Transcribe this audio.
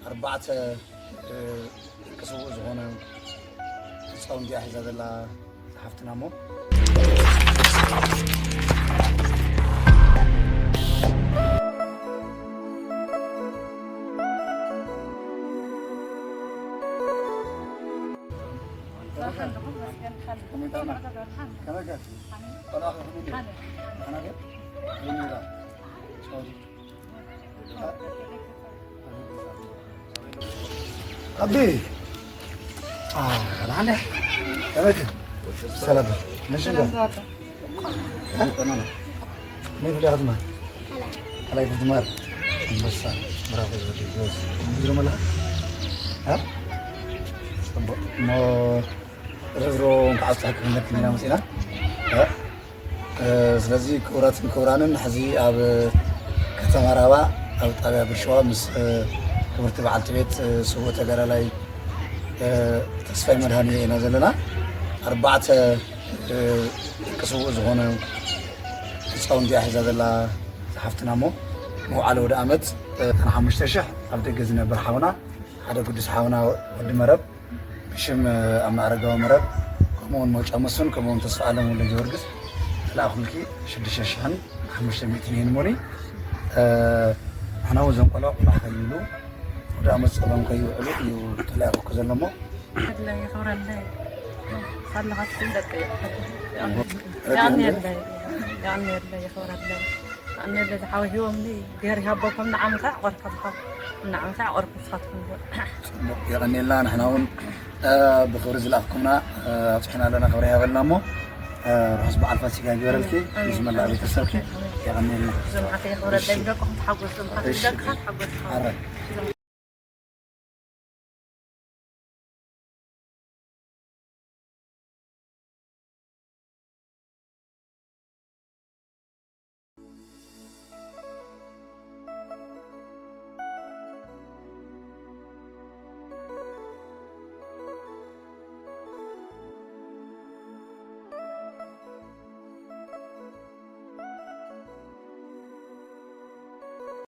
ኣርባዕተ ደቂ ስውእ ዝኾነ ህፃውንቲ እያ ሒዛ ዘላ ሓፍትና እሞ ኣቢ ኣናለ ከመክ ሰላም ነሽ እንዳ ምን ፍዳት ማ ላይ ፍድማር አንበሳ ምራፍ ዝወዲ ጆስ ምድር መላ አ ጽቡቅ ሞ ርህሮ እንኳዕ ኣብፀሐኩም መኪና መፂና ስለዚ ክቡራትን ክቡራንን ሕዚ ኣብ ከተማ ራባ ኣብ ጣብያ ብርሸዋ ምስ ክብርቲ በዓልቲ ቤት ስውእ ተጋዳላይ ተስፋይ መድሃኒ ኢና ዘለና። ኣርባዕተ ደቂ ስውእ ዝኾነ ህፃውንቲ እያ ሒዛ ዘላ ሓፍትና እሞ መውዓለ ወደ ኣመት ሓሙሽተ ሽሕ ኣብ ደገ ዝነብር ሓውና ሓደ ቅዱስ ሓውና ወዲ መረብ ብሽም ኣማዕረጋዊ መረብ ከምኡውን መውጫ መስፍን ከምኡውን ተስፋ ኣለም ወልደ ጊዮርጊስ ተላእኹልኪ ሽዱሽተ ሽሕን ሓሙሽተ ሚእትን ይህን ሞኒ ንሕና እውን ዘንቆላ ቁላሕ ከይብሉ ወደ ኣመት ጸሎም ከይውዕሉ እዩ ተላእኹ ዘሎ እሞ ክብረለይ ካለኻትኩም ደቂ የቐንየለይ የቐንየለይ የኽብረለይ ኣነ በዚ ሓወ ሂቦምኒ ገር ይሃበኩም ንዓመታ ዕቆርካ ብካ ንዓመታ ዕቆርኩ ንስኻትኩም ዶ የቐንየልና ንሕና እውን ብኽብሪ ዝለኣኽኩምና ኣብፅሕና ኣለና ክብሪ ይሃበልና እሞ ርሑስ በዓል ፋሲካ ይግበረልኪ ምስ መላእ ቤተሰብኪ የቐንየልና ዘምሓተ የኽብረለይ ደቅኹም ተሓጎሱ ደቅኻ ተሓጎሱ